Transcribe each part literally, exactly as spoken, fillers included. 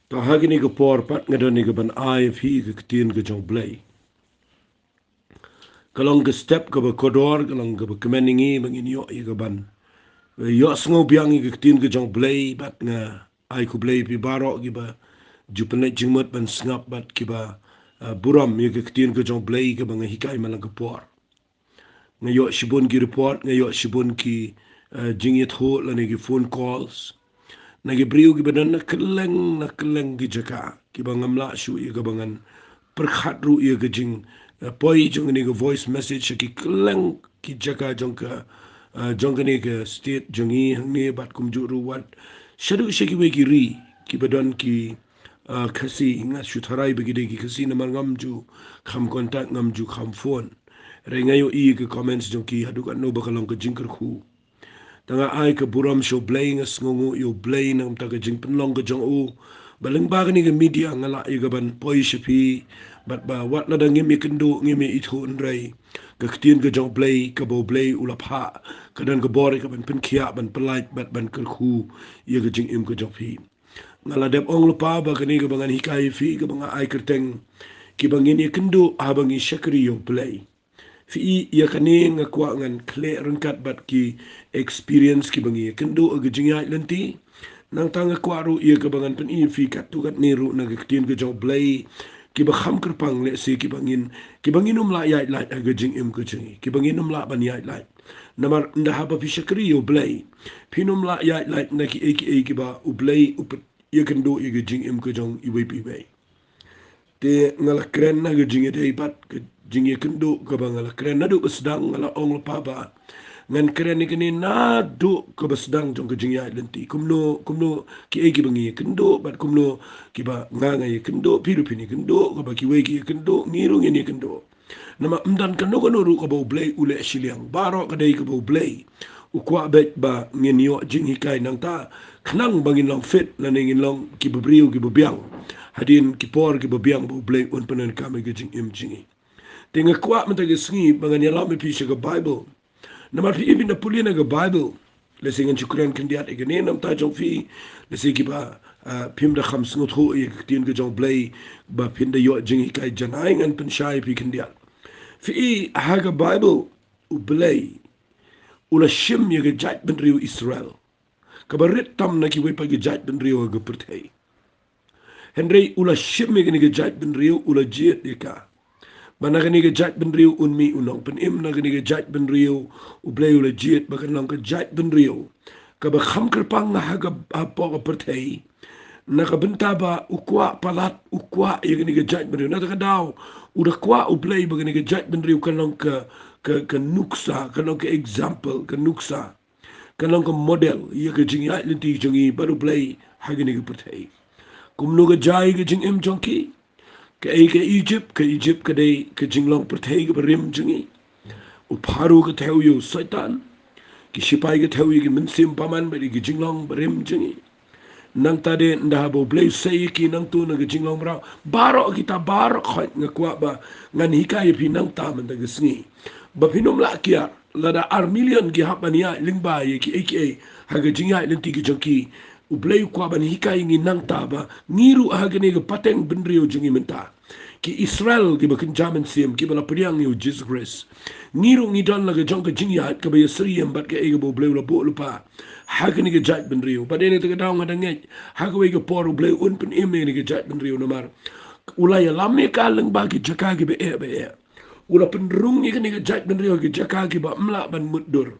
Ta ha kine ki por pat nga don ïa ka ban ai ïa phi ka ktien ka jong U Blei. Ka long ka step kaba kordor, ka long kaba kmen ïa ngi ba ngin ïoh ïa ka ban ïohsngew biang ïa ka ktien ka jong U Blei. Bad nga ai khublei ïa phi baroh kiba ju pynleit jingmut ban sngap bad kiba, ah, burom ïa ka ktien ka jong U Blei kaba nga hikai man la ka por. Nga ïoh shibun ki report, nga ïoh shibun ki, eh, jingïathuh lane ki phone calls na ki briew kiba don na kylleng na kylleng ki jaka, kiba ngam lah shuh ïa kaba ngan pyrkhat ruh ïa ka jing, eh, poi jong kane ka voice message sha ki kylleng ki jaka jong ka, eh, jong kane ka state jong ngi hangne bad kumjuh ruh wat shaduh sha kiwei ki ri kiba don ki, ah, Khasi. Nga shu tharai ba ki dei ki Khasi namar ngam ju kham contact, ngam ju kham phone. Hynrei nga ïohi ïa ka comments jong ki haduh katno ba ka long ka jingkyrkhu. Te nga ai ka burom sha U Blei, nga sngewnguh ïa U Blei na ka bynta ka jingpynlong ka jong u ba lyngba kane ka media nga lah ïa ka ban poi sha phi. Bad ba wat lada ngim ïakynduh, ngim ïaithuh, hynrei ka ktien ka jong U Blei kaba U Blei u la phah ka don ka bor ïa ka ban pynkhiah, ban pyllait bad ban kyrkhu ïa ka jingim ka jong phi. Nga la dep ong lypa ba kane kaba ngan hikai ïa phi, kaba nga ai kyrteng kiba ngin ïakynduh haba ngi shakri ïa U Blei. Phi i, ïa kane nga kwah ngan khleh ryngkat bad ki experience kiba ngi ïakynduh ha ka jingïaid lynti. Nangta nga kwah ruh ïa kaba ngan pyni ïa phi katto katne ruh na ka ktien ka jong U Blei, kiba kham kyrpang lehse kiba ngin, kiba ngin ym lah ïaid lait ha ka jingim ka jong ngi, kiba ngin ym lah ban ïaid lait. Namar ynda haba phi shakri ïa U Blei, phin ym lah ïaid lait na kiei kiei kiba U Blei u pyn-, ïakynduh ïa ka jingim ka jong iwei pa iwei. Te nga la kren na ka jingïadei bad ka jingïakynduh kaba nga la kren naduh ba sdang. Nga la ong lypa ba ngan kren ïa kane naduh kaba sdang jong ka jingïaid lynti. Kumno, kumno kiei kiba ngi ïakynduh bad kumno kiba nga nga ïakynduh, phi ruh phin ïakynduh, kaba kiwei ki ïakynduh, ngi ruh ngin ïakynduh. Namar ym don kano kano ruh kaba U Blei u leh shiliang. Baroh ka dei kaba U Blei u kwah beit ba ngin ïoh jinghikai, nangta khnang ba ngin long fit lane ngin long kiba briew kiba biang hadien ki por kiba biang ba U Blei un pyndonkam ïa ka jingim jong ngi. Te nga kwah mynta ka sngi ba ngan ïalam ïa phi sha ka Bible. Namar phi i, phin da pule na ka Bible, lehse ngan shu kren khyndiat ïa kane na ka bynta jong phi, lehse kiba, ah, phim da kham sngewthuh ïa ka ktien ka jong U Blei ba phin da ïoh jinghikai, janai ngan pynshai ïa phi khyndiat. Phi i, ha ka Bible U Blei u la shim ïa ka jaitbynriew Israel, kaba rit tam na kiwei pat ki jaitbynriew ha ka pyrthei. Hynrei u la shim ïa kane ka jaitbynriew, u la jied ïa ka. Ba na kane ka jaitbynriew un mih u nongpynim, na kane ka jaitbynriew U Blei u la jied ba kan long ka jaitbynriew kaba kham kyrpang ha ka, hapoh ka pyrthei. Na ka bynta ba u kwah palat, u kwah ïa kane ka jaitbynriew. Na kata ka daw u da kwah U Blei ba kane ka jaitbynriew kan long ka, ka, ka nuksa, kan long ka example, ka nuksa, kan long ka model ïa ka jingïaid lynti jong ngi bad U Blei ha kane ka pyrthei. Kumno ka jia ïa ka jingim jong ki? Kaei ka Egypt? Ka Egypt ka dei ka jinglong pyrthei kaba rim jong ngi. U Pharaoh ka thew ïa u Soitan. Ki shipai ka thew ïa ki mynsiem bymman bad ïa ka jinglong barim jong ngi. Nangta de ynda haba U Blei u sei ïa ki nangta na ka jinglong mraw, baroh kita baroh khoit nga kwah ba ngan hikai ïa phi nangta mynta ka sngi. Ba phin ym lah kiar, lada ar million ki hap ban ïaid lyngba ïa kiei kiei ha ka jingïaid lynti ka jong ki, U Blei u kwah ban hikai ïa ngi nangta ba ngi ruh ha kane ka pateng bynriew jong ngi mynta, ki Israel kiba kynja mynsiem, kiba la pdiang ïa U Jisu Khrist, ngi ruh ngi don la ka jong ka jingïaid kaba ïasyriem bad kaei kaba U Blei u la buh lypa ha kane ka jaitbynriew. Bad ïa kata ka daw nga da ngeit ha kawei ka por U Blei un pynim ïa kane ka jaitbynriew namar u la ïalam ïa ka lyngba ki jaka kiba eh ba eh. U la pynrung ïa kane ka jaitbynriew ha ki jaka kiba ym lah ban mutdur.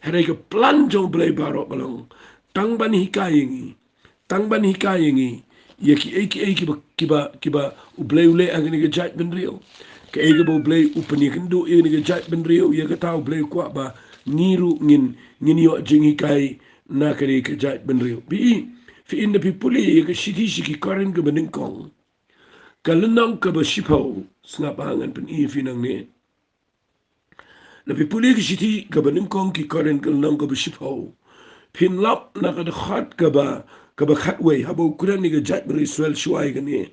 Hynrei ka plan jong U Blei baroh ka long tang ban hikai ïa ngi, tang ban hikai ïa ngi ïa kiei kiei kiba, kiba, kiba U Blei u leh ha kane ka jaitbynriew. Kaei kaba U Blei u pynïakynduh ïa kane ka jaitbynriew, ïa kata U Blei u kwah ba ngi ruh ngin, ngin ïoh jinghikai na kane ka jaitbynriew. Phi i, phi i, ynda phi pule ïa ka shithi sha ki Korinth kaba nyngkong, ka lynnong kaba shiphew, sngap ba ngan pyni ïa phi nangne. Lada phi pule ka shithi kaba nyngkong ki Korinth ka lynnong kaba shiphew, phin lap na ka dkhot kaba, kaba khatwei, haba u kren ïa ka jaitbynriew Israel shuwa ïa kane,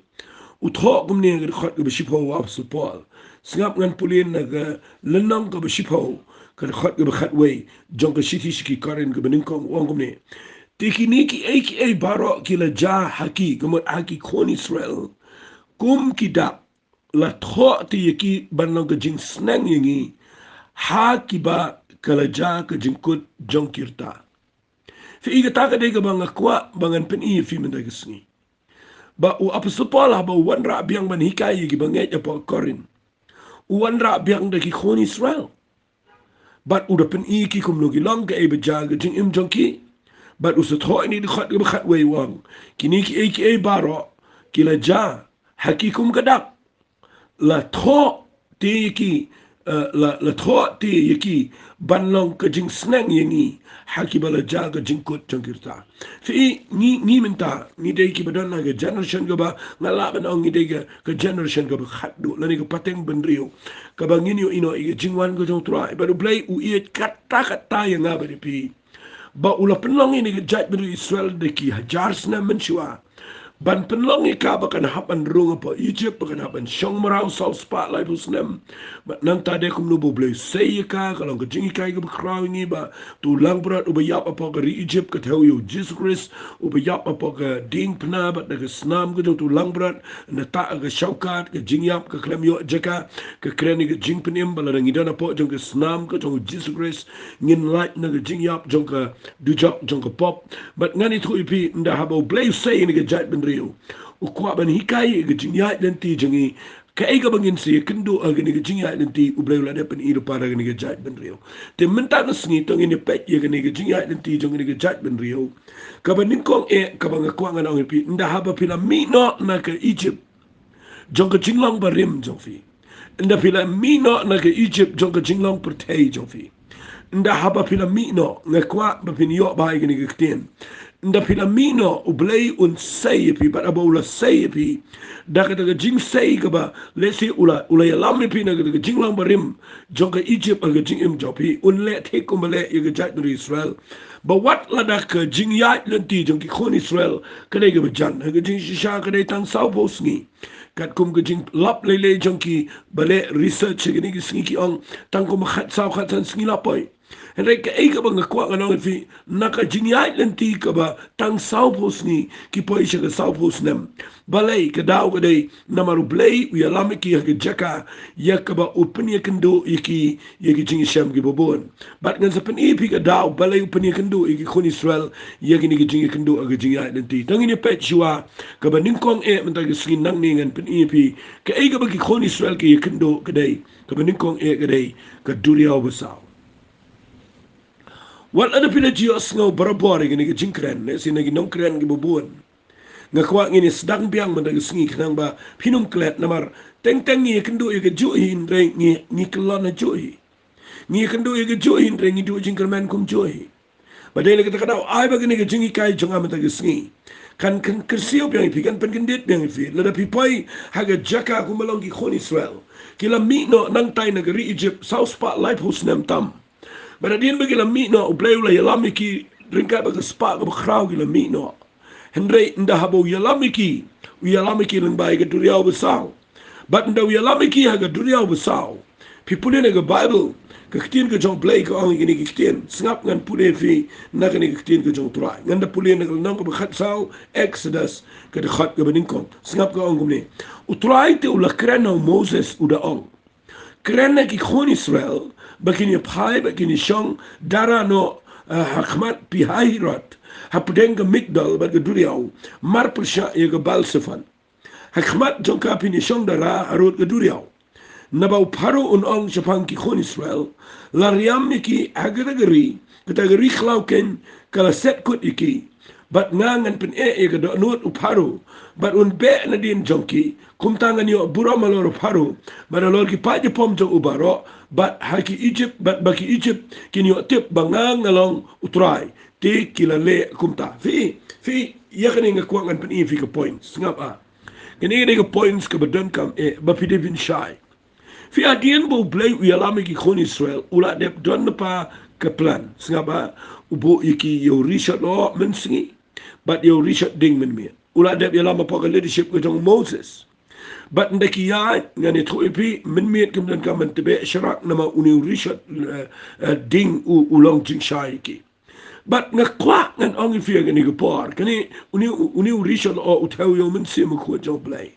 u thoh kumne ha ka dkhot kaba shiphew u Apostol Paul. Sngap ngan pule na ka lynnong kaba shiphew, ka dkhot kaba khatwei jong ka shithi sha ki Korinth kaba nyngkong, u ong kumne: Te kine kiei kiei baroh ki la jia ha ki, ka mut ha ki khun Israel, kum ki dak, la thoh te ïa ki ban long ka jingsneng ïa ngi ha kiba ka la jia ka jingkut jong ki rta. Phi i, kata ka dei kaba nga kwah ba ngan pyni ïa phi mynta ka sngi. Ba u Apostol Paul haba u wanrah biang ban hikai ïa kiba ngeit hapoh Korinth, u wanrah biang da ki khun Israel. Bad u da pyni ïa ki kumno ki long, kaei ba jia ka jingim jong ki. Bad u sa thoh ïa kine ki dkhot kiba khatwei, u ong, kine kiei kiei baroh ki la jia ha ki kum ka dak. La thoh te ïa ki, eh, la, la thoh te ïa ki ban long ka jingsneng ïa ngi ha kiba la jia ka jingkut jong ki rta. Phi i, ngi, ngi mynta ngi dei kiba don ha ka generation kaba, nga lah ban ong ngi dei ka, ka generation kaba khatduh lane ka pateng bynriew kaba ngin ïoh ïehnoh ïa ka jingwan ka jong U Trai. Bad U Blei u ïeit katta katta ïa nga bad ïa phi ba u la pynlong ïa kane ka jaitbynriew Israel da ki hajar snem mynshuwa, ban pynlong ïa ka ba kan hap ban rung hapoh Egypt, ba kan hap ban shong mraw saw spah laiphew snem. Bad nangta dei kumno ba U Blei u sei ïa ka, ka long ka jinghikai kaba khraw ïa ngi ba utu u langbrot uba ïap hapoh ka ri Egypt ka thew ïa U Jisu Khrist uba ïap hapoh ka diengphna, bad da ka snam ka jong utu u langbrot ynda tah ka shaukat, ka jingïap ka khlem ïoh jaka, ka kren ïa ka jingpynim ba lada ngi don hapoh jong ka snam ka jong U Jisu Khrist, ngin lait na ka jingïap jong ka dujok jong ka pop. Bad ngan ïathuh ïa phi, ynda haba U Blei u sei ïa kane ka jaitbynriew, u kwah ban hikai ïa ka jingïaid lynti jong ngi. Kaei kaba ngin sa ïakynduh ha kane ka jingïaid lynti, U Blei u la dep pyni lypa da kane ka jaitbynriew. Te mynta ka sngi to ngin ïa peit ïa kane ka jingïaid lynti jong kane ka jaitbynriew. Kaba nyngkong eh kaba nga kwah ngan ong ïa phi, ynda haba phi la mih noh na ka Egypt jong ka jinglong barim jong phi, ynda phi la mih noh na ka Egypt jong ka jinglong pyrthei jong phi, ynda haba phi la mih noh, nga kwah ba phin ïoh bha ïa kane ka ktien. Ynda phi la mih noh, U Blei un sei ïa phi, bad haba u la sei ïa phi, da kata ka jingsei kaba lehse u la, u la ïalam ïa phi na kata ka jinglong barim jong ka Egypt ha ka jingim jong phi, un leh thik kumba leh ïa ka jaitbynriew Israel. Ba wat lada ka jingïaid lynti jong ki khun Israel ka dei kaba jan, ha ka jingshisha ka dei tang sawphew sngi. Katkum ka jinglap leilei jong ki ba leh research ha kine ki sngi, ki ong tang kumba khatsaw khatsan sngi la poi. Hynrei kaei kaba nga kwah ngan ong ïa phi, na ka jingïaid lynti kaba tang sawphew sngi ki poi sha ka sawphew snem. Balei? Ka daw ka dei namar U Blei u ïalam ïa ki ha ka jaka ïa kaba u pynïakynduh ïa ki ïa ki jingïashem kiba bun. Bad ngan sa pyni ïa phi ka daw balei u pynïakynduh ïa ki khun Israel ïa kine ki jingïakynduh ha ka jingïaid lynti. To ngin ïa peit shuwa. Kaba nyngkong eh mynta ka sngi nangne ngan pyni ïa phi kaei kaba ki khun Israel ki ïakynduh, ka dei, kaba nyngkong eh ka dei ka duriaw basaw. Wat lada phi la ju ïohsngew barabor ïa kane ka jingkren, lehse na ki nongkren kiba bun, nga kwah ngin ïa sdang biang mynta ka sngi khnang ba phin ym klet, namar teng teng ngi ïakynduh ïa kajuh hi, hynrei ngi, ngi kyllon hajuh hi. Ngi ïakynduh ïa kajuh hi, hynrei ngi duh jingkyrmen kumjuh hi. Bad dei na kata ka daw, ai ba kane ka jinghikai jong nga mynta ka sngi kan, kan kyrsiew biang ïa phi, kan pynkyndit biang ïa phi. Lada phi poi ha ka jaka kumba long ki khun Israel, ki la mih noh nangtai na ka ri Egypt saw spah laiphew snem tam. Bad hadien ba ki la mih noh, U Blei u la ïalam ïa ki ryngkat bad ka spah kaba khraw, ki la mih noh. Hynrei ynda haba u ïalam ïa ki, u ïalam ïa ki lyngba ïa ka duriaw basaw. Bad ynda u ïalam ïa ki ha ka duriaw basaw, phi pule na ka Baibl, ka ktien ka jong U Blei ka ong ïa kine ki ktien. Sngap, ngan pule ïa phi na kane ka ktien ka jong U Trai. Ngan da pule na ka lynnong kaba khatsaw, Exodus, ka dkhot kaba nyngkong. Sngap, ka ong kumne: U Trai te u la kren ha u Moses, u da ong: Kren ha ki khun Israel ba kin ïa phai, ba kin ïa shong dara noh, eh, ha khmat Pi-hahiroth, hapdeng ka Migdol bad ka duriaw, marpyrshah ïa ka Baal-zephon. Ha khmat jong ka phin ïa shong dara harud ka duriaw. Naba u Pharaoh un ong shaphang ki khun Israel: La riam ïa ki ha kata ka ri, kata ka ri khlaw keiñ ka la set kut ïa ki. Bad nga ngan pyneh ïa ka dohnud u Pharaoh, bad un beh nadien jong ki. Kumta ngan ïoh burom halor u Pharaoh bad halor ki paid jopom jong u baroh, bad ha ki Egypt, bad ba ki Egypt kin ïoh tip ba nga nga long U Trai. Te ki la leh kumta. Phi, phi, ïa kane nga kwah ngan pyni ïa phi ka point. Sngap, ah. Kane ka dei ka points kaba donkam eh ba phi dei phin shai. Phi, hadien ba U Blei u ïalam ïa ki khun Israel, u la dep don lypa ka plan. Sngap, ah, u buh ïa ki ïa u rishot lyoh mynsngi bad ïa u rishot ding mynmiet. U la dep ïalam hapoh ka leadership ka jong u Moses. Bad ynda ki ïaid, ngan ïathuh ïa phi, mynmiet kim donkam ban tbeh sharak namar une u rishot, eh, eh, ding u, u long jingshai ïa ki. Bad nga kwah ngan ong ïa phi ha kane ka por, kane, une, une u rishon o u thew ïa u Mynsiem Bakhuid jong U Blei.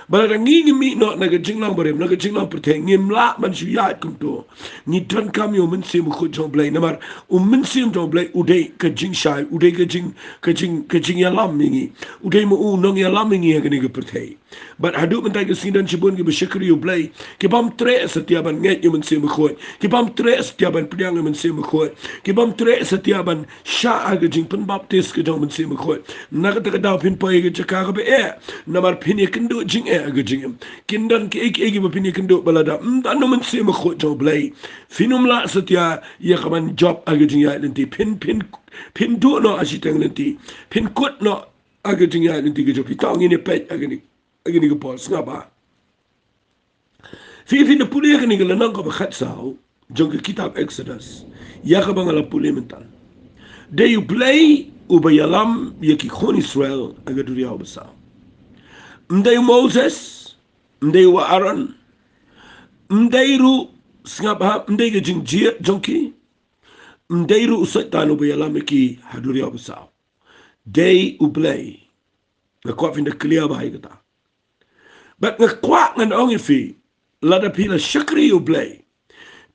Bad lada ngi ngi mih noh na ka jinglong barim, na ka jinglong pyrthei, ngim lah ban shu ïaid kumto. Ngi donkam ïa u Mynsiem Bakhuid jong U Blei, namar u Mynsiem jong U Blei u dei ka jingshai, u dei ka jing, ka jing, ka jingïalam ïa ngi. U dei ma u nongïalam ïa ngi ha kane ka pyrthei. Bad haduh mynta ka sngi don shibun kiba shakri ïa U Blei, ki bym treh satia ban ngeit ïa u Mynsiem Bakhuid, ki bym treh satia ban pdiang ïa u Mynsiem Bakhuid, ki bym treh satia ban shah ha ka jingpynbaptis ka jong u Mynsiem Bakhuid. Na kata ka daw phin poi ha ka jaka kaba eh, namar phin ïakynduh jingeh ha ka jingim. Kin don kiei kiei kiba phin ïakynduh, bad lada ym don u Mynsiem Bakhuid jong U Blei, phin ym lah satia ïa ka ban jop ha ka jingïaid lynti. Phin, phin, phin duh noh ha shiteng lynti. Phin kut noh ha ka jingïaid lynti ka jong phi. To ngin ïa peit ha kane, ha kane ka por, sngap bha. Phi, phin da pule ha kane ka lynnong kaba khatsaw jong ka kitab Exodus, ïa kaba nga la pule mynta. Dei U Blei uba ïalam ïa ki khun Israel ha ka duriaw basaw. Ym dei u Moses, ym dei u Aaron, ym dei ruh, sngap bha, ym dei ka jingjied jong ki, ym dei ruh u Soitan uba ïalam ïa ki ha duriaw basaw. Dei U Blei. Nga kwah phin da clear bha ïa kata. Bad nga kwah ngan ong ïa phi, lada phi la shakri ïa U Blei,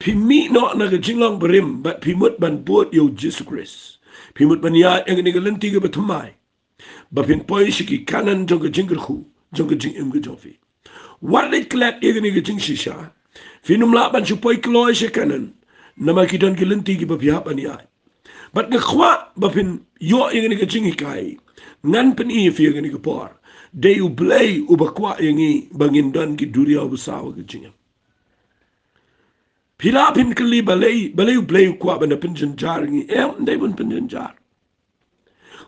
phi mih noh na ka jinglong barim bad phi mut ban bud ïa u Jisu Khrist, phi mut ban ïaid ha kane ka lynti kaba thymmai, ba phin poi sha ki Kanaan jong ka jingkyrkhu, jong ka jingim ka jong phi. Wat leit klet ïa kane ka jingshisha. Phin ym lah ban shu poi kloi sha Kanaan, namar ki don ki lynti kiba phi hap ban ïaid. Bad nga kwah ba phin ïoh ïa kane ka jinghikai. Ngan pyni ïa phi ha kane ka por. Dei U Blei uba kwah ïa ngi ba ngin don ki duriaw basaw ha ka jingim. Phi lah phin kylli balei, balei U Blei u kwah ban da pynjynjar ïa ngi? Em, ym dei ban pynjynjar.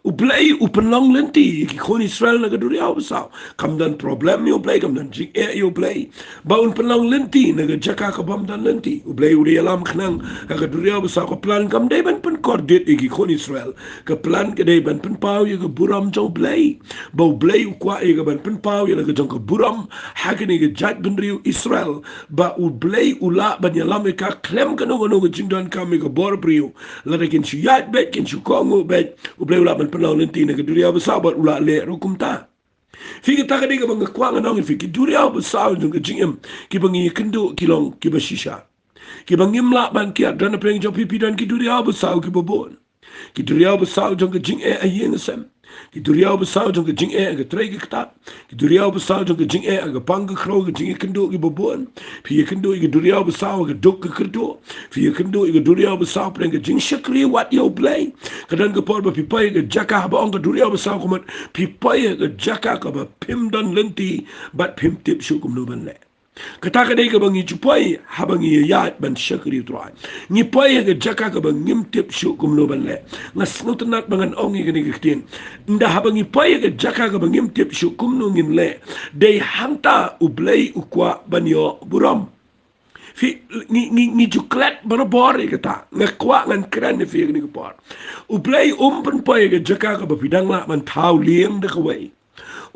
U Blei u pynlong lynti ïa ki khun Israel na ka duriaw basaw. Kam don problem ïa U Blei, kam don jingeh ïa U Blei ba un pynlong lynti na ka jaka ka bym don lynti. U Blei u dei ïalam khnang ha ka duriaw basaw. Ka plan kam dei ban pynkordit ïa ki khun Israel. Ka plan ka dei ban pynpaw ïa ka burom jong U Blei, ba U Blei u kwah ïa ka ban pynpaw ïa la ka jong ka burom ha kane ka jaitbynriew Israel, ba U Blei u lah ban ïalam ïa ka khlem kano kano ka jingdonkam ïa ka bor briew. Lada kin shu ïaid beit, kin shu kohnguh beit, U Blei u lah ban pynlong lynti na ka duriaw basaw, bad u lah leh ruh kumta. Phi, kata ka dei kaba nga kwah ngan ong ïa phi, ki duriaw basaw jong ka jingim kiba ngi ïakynduh ki long kiba shisha, kiba ngim lah ban kiar. Don napdeng jong phi, phi don ki duriaw basaw kiba bun. Ki duriaw basaw jong ka jingeh ha ïing ha sem. Ki duriaw basaw jong ka jingeh ha ka trei ka ktah. Ki duriaw basaw jong ka jingeh ha ka pang ka khrew, ka jingïakynduh kiba bun. Phi ïakynduh ïa ki duriaw basaw ha ka duk ka kyrduh. Phi ïakynduh ïa ki duriaw basaw pdeng ka jingshakri wat ïa U Blei. Ka don ka por ba phi poi ha ka jaka haba ong ka duriaw basaw ka mut, phi poi ha ka jaka kaba phim don lynti bad phim tip shuh kumno ban leh. Kata ka dei kaba ngi ju poi haba ngi ïaid ban shakri U Trai. Ngi poi ha ka jaka kaba ngim tip shuh kumno ban leh. Nga sngewtynnat ba ngan ong ïa kane ka ktien. Ynda haba ngi poi ha ka jaka kaba ngim tip shuh kumno ngin leh, dei hangta U Blei u kwah ban ïoh burom. Phi, ngi, ngi, ngi ju klet barabor ïa kata. Nga kwah ngan kren ïa phi ha kane ka por. U Blei um pynpoi ha ka jaka kaba phi dang lah ban thaw lieng da kawei.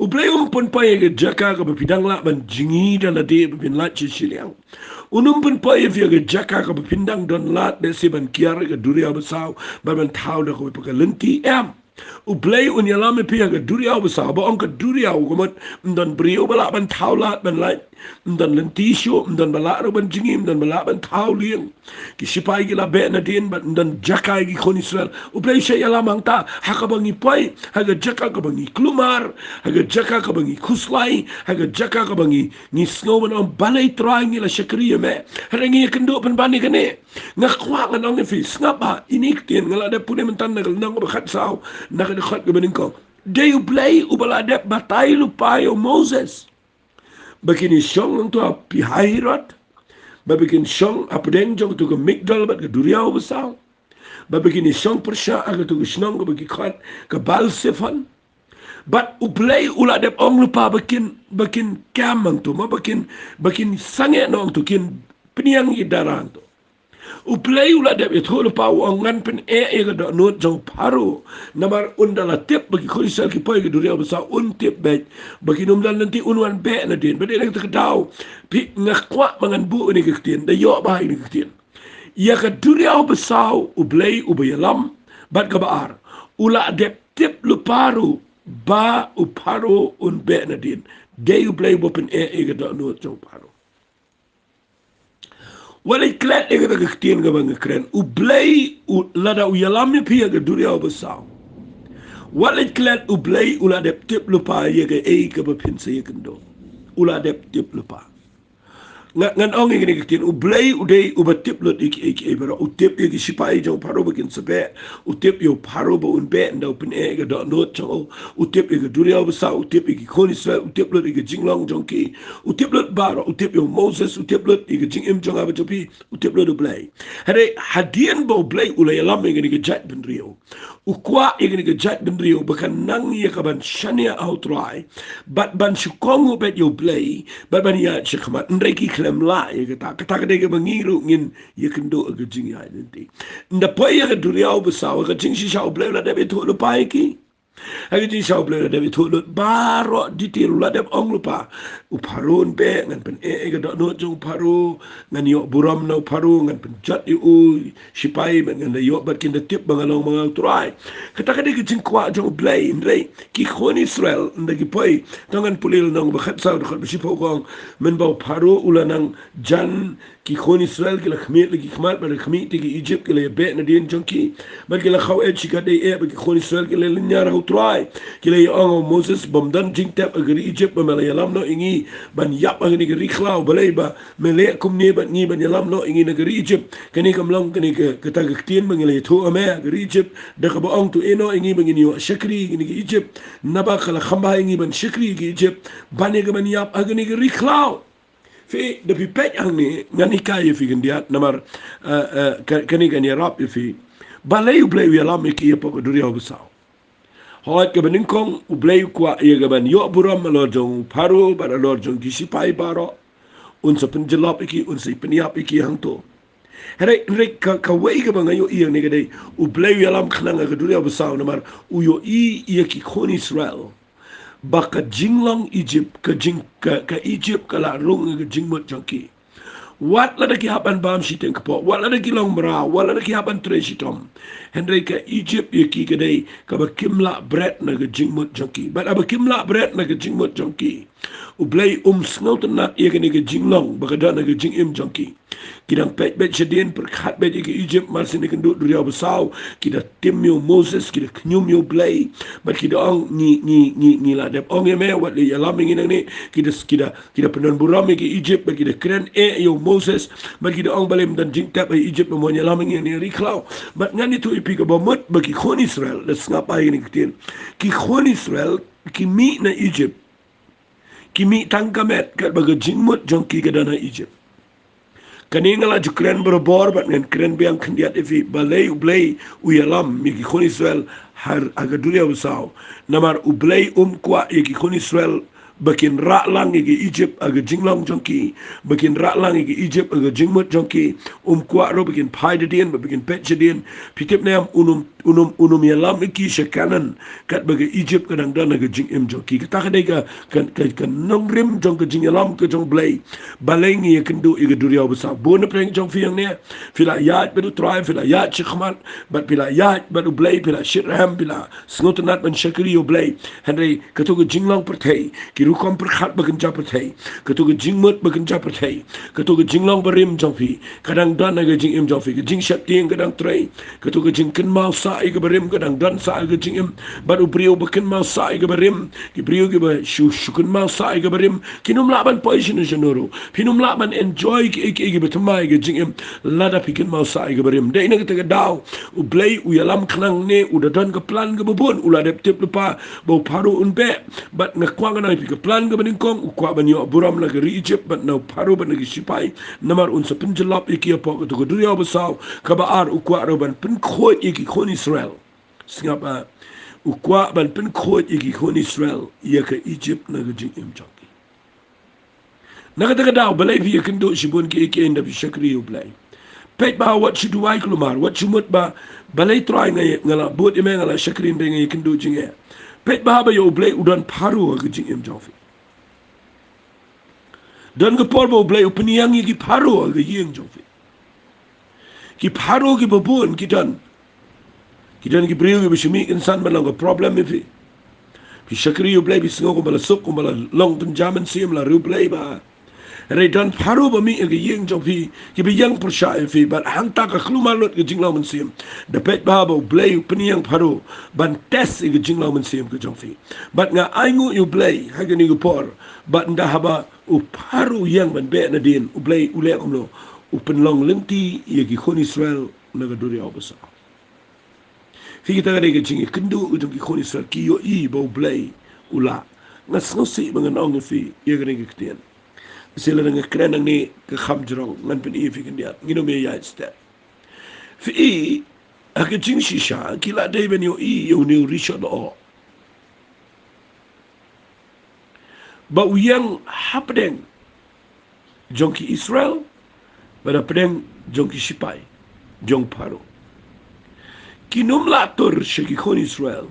U Blei um pynpoi ha ka jaka kaba phi dang lah ban jngi da lade ba phin lait sha shiliang. Un um pynpoi ïa phi ha ka jaka kaba phin dang don lad lehse ban kiar ïa ka duriaw basaw, ban, ban thaw da kawei pat ka lynti, em. U Blei un ïalam ïa phi ha ka duriaw basaw, ba ong ka duriaw ka mut, ym don briew ba lah ban thaw lad ban lait, ym don lynti shuh, ym don ba lah ruh ban jngi, ym don ba lah ban thaw lieng. Ki shipai ki la beh nadien bad ym don jaka ïa ki khun Israel. U Blei u shah ïalam hangta, ha kaba ngi poi, ha ka jaka kaba ngi kulmar, ha ka jaka kaba ngi khuslai, ha ka jaka kaba ngi, ngi sngew ban ong, balei Trai ngi la shakri ïa me, hynrei ngi ïakynduh pynban ïa kane. Nga kwah ngan ong ïa phi, sngap bha, ine i ktien nga la dep pule mynta na ka lynnong kaba khatsaw, na ka dkhot kaba nyngkong. Dei U Blei uba la dep batai lypa ïa u Moses ba kin ïashong hangto ha Pi-hahiroth, ba kin shong hapdeng jong kato ka Migdol bad ka duriaw basaw, ba kin ïashong pyrshah ha kato ka shnong kaba ki khot ka Baal-zephon. Bad U Blei u la dep ong lypa ba kin, ba kin kem hangto, ma ba kin, ba kin sangeh noh hangto, kin pynïeng ïa ki dara hangto. U Blei u la dep ïathuh lypa, u ong, ngan pyneh ïa ka dohnud jong u Pharaoh. Namar un da la tip ba ki khun Israel ki poi ha ka duriaw basaw, un tip beit ba kin ym don lynti, un wan beh nadien. Bad ïa kata ka daw, phi, nga kwah ba ngan buh ïa kane ka ktien, da ïoh bha ïa kane ka ktien. Ïa ka duriaw basaw U Blei uba ïalam Bad kaba ar, u la dep tip lypa ruh ba u Pharaoh un beh nadien. Dei U Blei uba pyneh ïa ka dohnud jong u Pharaoh. Wat leit klet ïa kata ka ktien kaba nga kren. U Blei u, lada u ïalam ïa phi ha ka duriaw basaw, wat leit klet, U Blei u la dep tip lypa ïa kaei kaba phin sa ïakynduh. U la dep tip lypa. Nga, ngan ong ïa kane ka ktien, U Blei u dei uba tip lut ïa kiei kiei baroh. U tip ïa ki shipai jong u Pharaoh ba kin sa beh. U tip ïa u Pharaoh ba un beh ynda u pyneh ïa ka dohnud jong u. U tip ïa ka duriaw basaw, u tip ïa ki khun Israel, u tip lut ïa ka jinglong jong ki. U tip lut baroh, u tip ïa u Moses, u tip lut ïa ka jingim jong nga bad jong phi, u tip lut U Blei. Hynrei hadien ba U Blei u la ïalam ïa kane ka jaitbynriew, u kwah ïa kane ka jaitbynriew ba kan nang ïa ka ban shaniah ha u Trai, bad ban shu kohnguh beit ïa U Blei, bad ban ïaid shakhmat. Hynrei ki khlem lah ïa kata. Kata ka dei kaba ngi ruh ngin ïakynduh ha ka jingïaid lynti. Ynda poi ïa ka duriaw basaw, ha ka jingshisha U Blei u la dep ïathuh lypa ïa ki. Ha ka jingshisha U Blei u la dep ïathuh lut baroh detail, u la dep ong lypa. U Pharaoh un beh, ngan pyneh ïa ka dohnud jong u Pharaoh, ngan ïoh burom na u Pharaoh, ngan pynjot ïa u shipai, bad ngan da ïoh, bad kin da tip ba nga long ma nga u Trai. Kata ka dei ka jingkwah jong U Blei. Hynrei ki khun Israel, ynda ki poi, to ngan pule lynnong ba khatsaw dkhot ba shiphew, ka ong, mynba u Pharaoh u la nang jan, ki khun Israel ki la khmih la ki khmat, bad la khmih te ki Egypt, ki la ïabeh nadien jong ki. Bad ki la khaw eh shikatdei eh, bad ki khun Israel ki la lynñiar ha u Trai. Ki la ïa ong ha u Moses, bym don jingtep ha ka ri Egypt ba me la ïalam noh ïa ngi ban ïap ha kane ka ri khlaw. Balei ba me leh kumne bad ngi ban ïalam noh ïa ngi na ka ri Egypt? Kane kam long kane ka, kata ka ktien ba ngi la ïathuh ha me ha ka ri Egypt, da kaba ong to ïeh noh ïa ngi ba ngin ïoh shakri ha kane ka Egypt. Naba ka la kham bha ïa ngi ban shakri ha ka Egypt ban ïa ka ban ïap ha kane ka ri khlaw. Phi, da phi peit hangne, ngan hikai ïa phi khyndiat, namar, eh, eh, ka-, kane kan ïarap ïa phi. Balei U Blei u ïalam ïa ki hapoh ka duriaw basaw? Hooid, kaba nyngkong, U Blei u kwah ïa ka ban ïoh burom halor jong u Pharaoh bad halor jong ki shipai baroh. Un sa pynjyllop ïa ki, un sa pynïap ïa ki hangto. Hynrei, hynrei ka, kawei kaba nga ïohi hangne ka dei, U Blei u ïalam khnang ha ka duriaw basaw namar u ïohi ïa ki khun Israel ba ka jinglong Egypt, ka jing, ka, ka Egypt ka la rung ha ka jingmut jong ki. Wat lada ki hap ban bam shiteng kpoh, wat lada ki long mraw, wat lada ki hap ban trei shitom, hynrei ka Egypt ïa ki ka dei kaba kim lah bret na ka jingmut jong ki. Bad haba kim lah bret na ka jingmut jong ki, U Blei um sngewtynnat ïa kane ka jinglong ba ka don ha ka jingim jong ki. Ki dang peit beit shadien, pyrkhat beit ïa ka Egypt, mar shen ïakynduh duriaw basaw, ki da tim ïa u Moses, ki da khñium ïa U Blei. Bad ki da ong, ngi, ngi, ngi, ngi la dep ong ïa me, wat leit ïalam ïa ngi nangne. Ki da, ki da, ki da pyndon burom ïa ka Egypt, bad ki da kren eh ïa u Moses. Bad ki da ong, balei ym don jingtep ha Egypt ba mon ïalam ïa ngi na ri khlaw? Bad ngan ïathuh ïa phi, kaba mut ba ki khun Israel, da sngap bha ïa kane ka ktien. Ki khun Israel ki mih na Egypt, ki mih tang ka met, katba ka jingmut jong ki ka don ha Egypt. Kane nga la ju kren barabor bad ngan kren biang khyndiat ïa phi, balei U Blei u ïalam ïa ki khun Israel ha, ha ka duriaw basaw. Namar U Blei um kwah ïa ki khun Israel ba kin rah lang ïa ka Egypt ha ka jinglong jong ki, ba kin rah lang ïa ka Egypt ha ka jingmut jong ki. Um kwah ruh ba kin phai da dien, ba, ba kin peit shadien. Phi tip ne em, un um, un um, un um ïalam ïa ki sha Kanaan katba ka Egypt ka dang don ha ka jingim jong ki. Kata ka dei ka, ka, ka, ka nongrim jong ka jingïalam ka jong U Blei. Balei ngi ïakynduh ïa ka duriaw basaw? Bun na pdeng jong phi hangne, phi la ïaid bad U Trai, phi la ïaid shakhmat, bad phi la ïaid bad U Blei, phi la shitrhem, phi la sngewtynnat ban shakri ïa U Blei. Hynrei kato ka jinglong pyrthei, ki rukom pyrkhat ba kynja pyrthei, kato ka jingmut ba kynja pyrthei, kato ka jinglong barim jong phi, ka dang don ha ka jingim jong phi. Ka jingsheptieng ka dang trei, kato ka jingkynmaw sah ïa ka barim ka dang don sah ha ka jingim. Bad u briew ba kynmaw sah ïa ka barim, ki briew kiba shu, shu kynmaw sah ïa ka barim, kin ym lah ban poi shano shano ruh. Phin ym lah ban enjoy kiei kiei kiba thymmai ha ka jingim lada phi kynmaw sah ïa ka barim. Dei na kata ka daw U Blei u ïalam khnang ne, u da don ka plan kaba bun. U la dep tip lypa ba u Pharaoh un beh. Bad nga kwah ngan ai phi ka plan kaba nyngkong, u kwah ban ïoh burom na ka ri Egypt bad na u Pharaoh bad na ki shipai, namar un sa pynjyllop ïa ki hapoh kato ka duriaw basaw. Kaba ar, u kwah ruh ban pynkhuid ïa ki khun Israel. Sngap, ah, u kwah ban pynkhuid ïa ki khun Israel ïa ka Egypt na ka jingim jong ki. Na kata ka daw, balei phi ïakynduh shibun kiei kiei ynda phi shakri ïa U Blei? Peit bha, wat shu duwai kulmar, wat shu mut ba, balei Trai nga, nga la bud ïa me, nga la shakri, hynrei nga ïakynduh jingeh. Peit bha ba ïa U Blei u don Pharaoh ha ka jingim jong phi. Don ka por ba U Blei u pynïeng ïa ki Pharaoh ha ka ïing jong phi. Ki Pharaoh kiba bun ki don. Ki don ki briew kiba shu mih kynsan ban long ka problem ïa phi. Phi shakri ïa U Blei, phi sngew kumba la suk, kumba la long tynjam mynsiem, la riewblei bha. Hynrei don Pharaoh ba mih ha ka ïing jong phi, kiba ïeng pyrshah ïa phi, bad hangta ka khlem lut ka jinglong mynsiem. Da peit bha ba U Blei u pynïeng Pharaoh ban test ïa ka jinglong mynsiem ka jong phi. Bad nga ainguh ïa U Blei ha kane ka por, bad ynda haba u Pharaoh u ïeng ban beh nadien, U Blei u leh kumno? U pynlong lynti ïa ki khun Israel na ka duriaw basaw. Phi, kita ka dei ka jingïakynduh ka jong ki khun Israel, ki ïohi ba U Blei u lah. Nga sngewsih ba ngan ong ïa phi ïa kane ka ktien. Shisha lada nga kren nangne ka kham jrong, ngan pyni ïa phi khyndiat. Ngin ym ïaid step. Phi, ha ka jingshisha ki la dei ban ïohi ïa une u rishot lyoh ba u ïeng hapdeng jong ki Israel, bad hapdeng jong ki shipai jong Pharaoh. Kin ym lah tur sha ki khun Israel.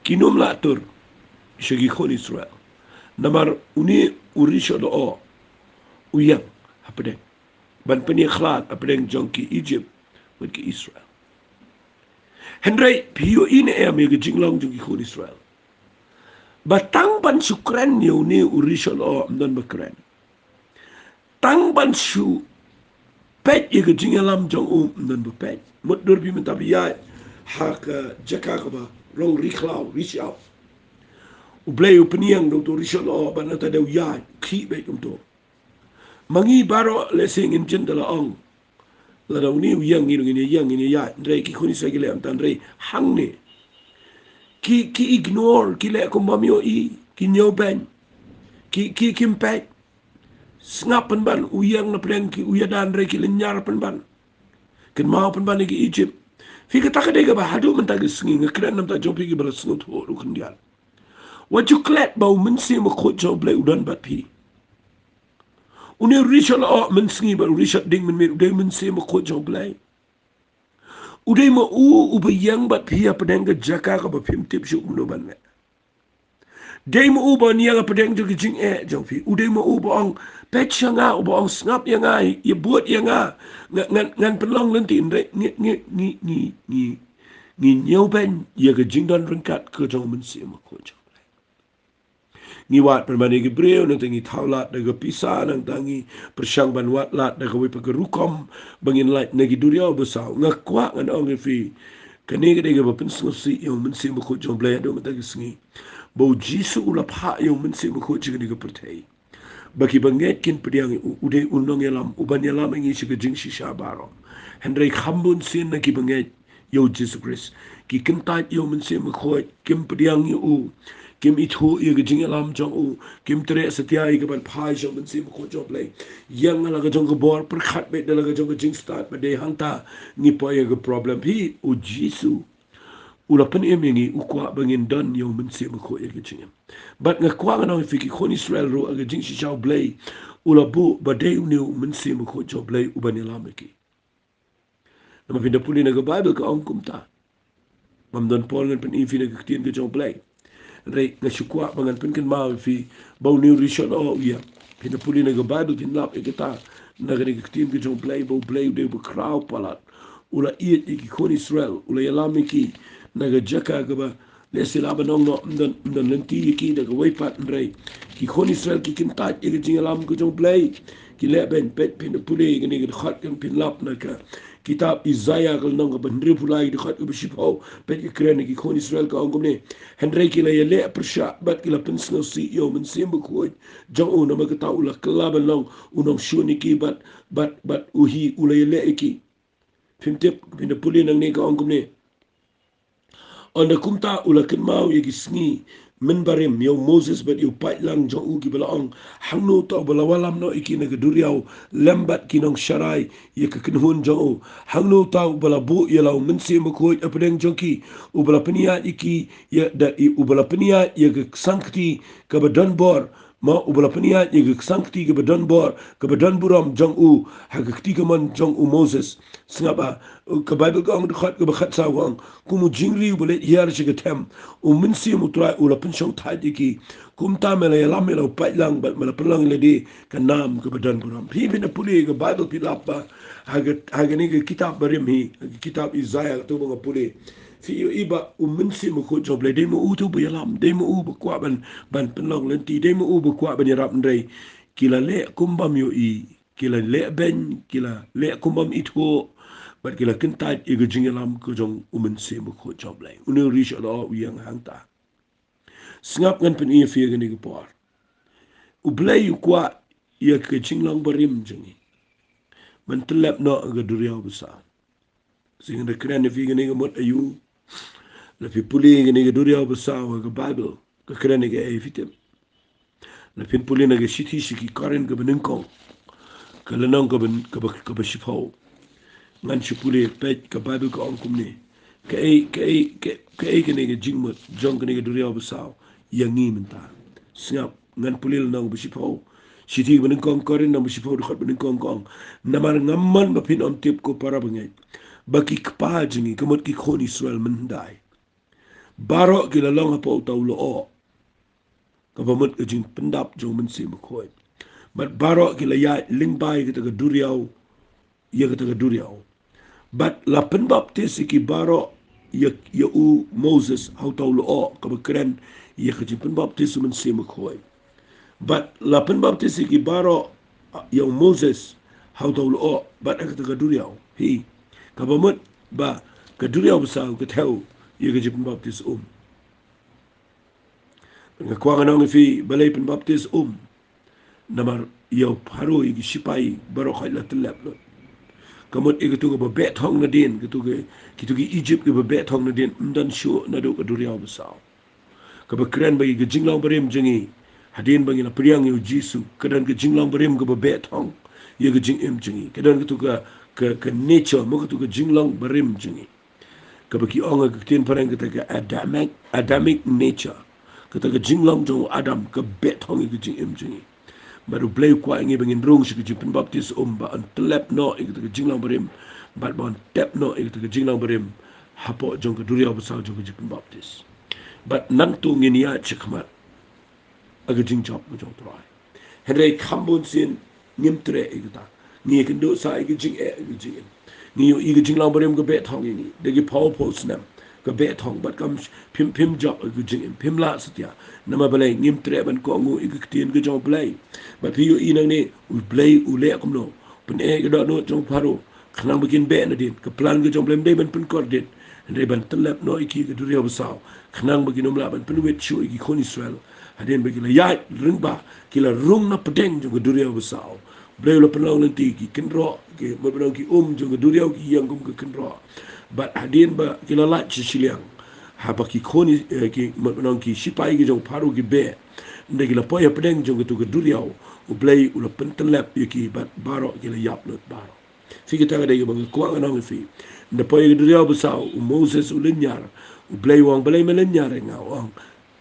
Kin ym lah tur sha ki khun Israel. Namar une u rishot lyoh u ïeng hapdeng, ban pynïakhlad hapdeng jong ki Egypt bad ki Israel. Hynrei phi ïohi ne em ïa ka jinglong jong ki khun Israel? Ba tang ban shu kren ïa une u rishot lyoh ym don ba kren. Tang ban shu peit ïa ka jingïalam jong u ym don ba peit. Mutdur phi mynta phi ïaid ha ka jaka kaba long ri khlaw ri shaw. U Blei u pynïeng da uto u rishot lyoh, bad nangta da u ïaid khih beit kumto. Ma ngi baroh lehse ngin jin da la ong, lada une u ïeng ngi ruh ngin ïeng, ngin ïaid. Hynrei ki khun Israel ki leh ym tang, hynrei hangne ki, ki ignore, ki leh kum bym ïohi, ki ñiewbeiñ, ki, ki, kim peit. Sngap pynban, u ïeng na pdeng ki, u ïada, hynrei ki lynñiar pynban. Kynmaw pynban ïa ki Egypt. Phi, kata ka dei kaba haduh mynta ka sngi nga kren na ka bynta jong phi kiba la sngewthuh ruh khyndiat. Wat ju klet ba u Mynsiem Bakhuid jong U Blei u don bad phi. Une u rishot lyoh mynsngi bad u rishot ding mynmiet u dei u Mynsiem Bakhuid jong U Blei. U dei ma u uba ïeng bad phi hapdeng ka jaka kaba phim tip shuh kumno ban leh. Dei ma u uba ïeng hapdeng jong ka jingeh jong phi. U dei ma u uba ong, peit sha nga, uba ong, sngap ïa nga, ïa bud ïa nga. Nga, ngan, ngan pynlong lynti. Hynrei ngi, ngi, ngi, ngi, ngi, ngi ñiewbeiñ ïa ka jingdon ryngkat ka jong u Mynsiem Bakhuid jong U Blei. Ngi wad pynban ïa ki briew, nangta ngi thaw lad da ka pisa, nangta ngi pyrshang ban wad lad da kawei pat ka rukom ba ngin lait na ki duriaw basaw. Nga kwah ngan ong ïa phi, kane ka dei kaba pynsngewsih ïa u Mynsiem Bakhuid jong U Blei haduh mynta ka sngi. Ba U Jisu u la phah ïa u Mynsiem Bakhuid sha kane ka pyrthei, ba kiba ngeit kin pdiang ïa u. U dei u nongïalam, u ban ïalam ïa ngi sha ka jingshisha baroh. Hynrei kham bun sien na kiba ngeit ïa U Jisu Khrist, ki kyntait ïa u Mynsiem Bakhuid, kim pdiang ïa u, kim ithuh ïa ka jingïalam jong u, kim treh satia ïa ka ban phai sha u Mynsiem Bakhuid jong U Blei. Ïa nga la ka jong ka bor, pyrkhat beit da la ka jong ka jingstad, ba dei hangta ngi poi ïa ka problem. Phi, U Jisu u la pynim ïa ngi, u kwah ba ngin don ïa u Mynsiem Bakhuid ïa ka jingim. Bad nga kwah ngan ong ïa phi, ki khun Israel ruh ha ka jingshisha U Blei u la buh ba dei une u Mynsiem Bakhuid jong U Blei u ban ïalam ïa ki. Namar phin da pule na ka Baibl ka ong kumta. Bym don por ngan pyni ïa phi na ka ktien ka jong U Blei. Hynrei nga shu kwah ba ngan pynkynmaw ïa phi ba une u rishot lyoh u ïeng. Phin da pule na ka Baibl phin lap ïa kata, na kane ka ktien ka jong U Blei, ba U Blei u dei uba khraw palat. U la ïeit ïa ki khun Israel, u la ïalam ïa ki na ka jaka kaba lehse lah ban ong noh ym don, ym don lynti ïa ki da kawei pat, hynrei ki khun Israel ki kyntait ïa ka jingïalam ka jong U Blei. Ki leh beiñ. Peit, phin da pule kane ka dkhot, kan phin lap na ka kitab Isaïah ka lynnong kaba hynriewphew lai, ka dkhot kaba shiphew. Peit, ka kren ïa ki khun Israel, ka ong kumne: Hynrei ki la ïaleh pyrshah bad ki la pynsngewsih ïa u Mynsiem Bakhuid jong u, namar kata u la kylla ban long u nongshun ïa ki bad, bad, bad u hi u la ïaleh ïa ki. Phim tip, phin da pule nangne ka ong kumne: Ynda kumta u la kynmaw ïa ki sngi mynbarim ïa u Moses bad ïa u paidlang jong u, kiba la ong: Hangno uta uba la wallam noh ïa ki na ka duriaw lem bad ki nongsharai ïa ka kynhun jong u? Hangno uta uba la buh ïa la u Mynsiem Bakhuid hapdeng jong ki, uba la pynïaid ïa ki ïa da, uba la pynïaid ïa ka sangkti kaba don bor Ma uba la pynïaid ïa ka ksangkti kaba don bor, kaba don burom jong u, ha ka kti kamon jong u Moses. Sngap, ah, ka Baibl ka ong, dkhot kaba khatsaw ka ong, kum u jingri uba leit hiar sha ka them, u Mynsiem u Trai u la pynshong thait ïa ki. Kumta me la ïalam, me la pait lang, bad me la pynlong ïa lade ka nam kaba don burom. Phi, phin da pule ka Baibl phi lap ba ha ka, ha kane ka kitab barim hi, ha ka kitab Isaiah, kato ba nga pule, phi ïohi ba u Mynsiem Bakhuid jong U Blei, dei ma u uto uba ïalam, dei ma u uba kwah ban, ban pynlong lynti, dei ma u uba kwah ban ïarap hynrei ki la leh kum bym ïohi, ki la leh beiñ, ki la leh kum bym ithuh, bad ki la kyntait ïa ka jingïalam ka jong u Mynsiem Bakhuid jong U Blei. Une u riewshah lyoh u ïeng hangta. Sngap, ngan pyni ïa phi ha kane ka por. U Blei u kwah ïa ka jinglong barim jong ngi ban tyllep noh ha ka duriaw basaw. Sngap, ngan da kren ïa phi kane ka mut aïu. La phi pule kane ka duriaw basaw ha ka Baibl, ka kren ïa kaei, phi tip? La phin pule na ka shithi sha ki Korinth kaba nyngkong, ka lynnong kaba, kaba, kaba shiphew. Ngan shu pule, peit, ka Baibl ka ong kumne. Kaei, kaei, kaei, kaei kane ka jingmut jong kane ka duriaw basaw ïa ngi mynta? Sngap, ngan pule lynnong ba shiphew. Shithi ba nyngkong Korinth lynnong ba shiphew, dkhot ba nyngkong ka ong, namar ngam mon ba phin ym tip, ko para bangeit, ba ki kpa jong ngi, ka mut ki khun Israel mynhyndai, baroh ki la long hapoh uta u lyoh, kaba mut ka jingpyndap jong u Mynsiem Bakhuid. Bad baroh ki la ïaid lyngba ïa kata ka duriaw, ïa kata ka duriaw. Bad la pynbaptis ïa ki baroh ïa, ïa u Moses ha uta u lyoh, kaba kren ïa ka jingpynbaptis u Mynsiem Bakhuid. Bad la pynbaptis ïa ki baroh ïa u Moses ha uta u lyoh bad ha kata ka duriaw hi. Kaba mut ba ka duriaw basaw ka thew ïa ka jingpynbaptis um. Nga kwah ngan ong ïa phi, balei pynbaptis um? Namar ïa u Pharaoh, ïa ki shipai baroh khoit la tyllep lut. Ka mut ïa kito kiba beh thong nadien, kito ki, kito ki Egypt kiba beh thong nadien, ym don shuh naduh ka duriaw basaw. Kaba kren ba ïa ka jinglong barim jong ngi, hadien ba ngi la pdiang ïa u Jisu, ka don ka jinglong barim kaba beh thong ïa ka jingim jong ngi. Ka don kito ka, ka, ka nature, mo, kito ka jinglong barim jong ngi. Kaba ki ong ha ka ktien phareng kata ka Adamic, Adamic nature. Kata ka jinglong jong u Adam ka beh thong ïa ka jingim jong ngi. Bad U Blei u kwah ïa ngi ba ngin rung sha ka jingpynbaptis um, ba yn tyllep noh ïa kata ka jinglong barim, bad ba yn tep noh ïa kata ka jinglong barim hapoh jong ka duriaw basaw jong ka jingpynbaptis. Bad nangta ngin ïaid shakhmat ha ka jingjop ka jong U Trai. Hynrei kham bun sien ngim treh ïa kata. Ngi ïakynduh sa ïa ka jingeh, ïa ka jingim. Ngi ïohi ka jinglong barim ka beh thong ïa ngi da ki phew phew snem, ka beh thong, bad kam, phim, phim jop ïa ka jingim, phim lah satia. Namar balei? Ngim treh ban kohnguh ïa ka ktien ka jong U Blei. Bad phi ïohi nangne, U Blei u leh kumno? Pyneh ka dohnud jong u Pharaoh khnang ba kin beh nadien. Ka plan ka jong U Blei ym dei ban pynkordit, hynrei ban tyllep noh ïa ki ha ka duriaw basaw, khnang ba kin ym lah ban pynwit shuh ïa ki khun Israel. Hadien ba ki la ïaid lyngba, ki la rung na pdeng jong ka duriaw basaw, U Blei u la pynlong lynti, ki kynroh, ki, mut ban ong, ki um jong ka duriaw ki ïeng kum ka kynroh. Bad hadien ba ki la lait sha shiliang, haba ki khun, eh, ki, mut ban ong, ki shipai ki jong u Pharaoh ki beh, ynda ki la poi hapdeng jong kato ka duriaw, U Blei u la pyntyllep ïa ki bad baroh ki la ïap lut baroh. Phi, kata ka dei kaba nga kwah ngan ong ïa phi. Ynda poi ha ka duriaw basaw, u Moses u lynñiar, U Blei u ong, balei me lynñiar ïa nga? U ong,